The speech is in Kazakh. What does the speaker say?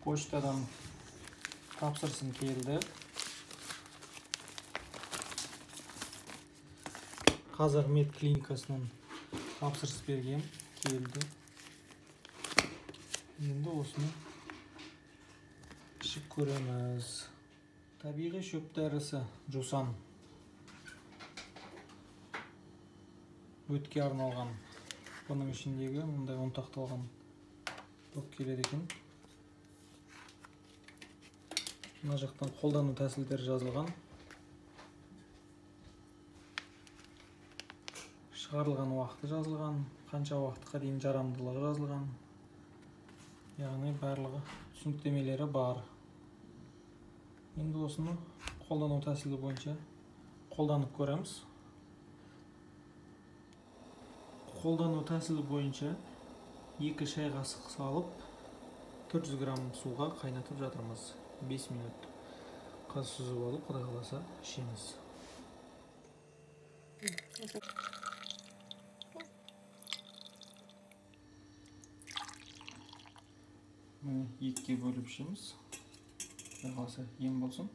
Почтадан тапсырысым келді. Қазақ мед клиникасынан тапсырыс бергем, келді. Енді осыны ішіп көреміз. Табиғи шөп дәрісі жусан. Өтке арналған. Бұның ішіндегі мындай ұнтақталған болып келеді екен. Мына жақтан қолдану тәсілдері жазылған. Шығарылған уақыты жазылған, қанша уақытқа дейін жарамдылығы жазылған. Яғни барлығы түсініктемелері бар. Енді осыны қолдану тәсілі бойынша қолданып көреміз. Қолдану тәсілі бойынша 2 шай қасық салып 400 грамм суға қайнатып жатырмыз. 5 минут. Қазір сүзіп алып, Құдай қаласа, ішеміз. Міне, екіге бөліп ішеміз. Құдай қаласа, ем болсын.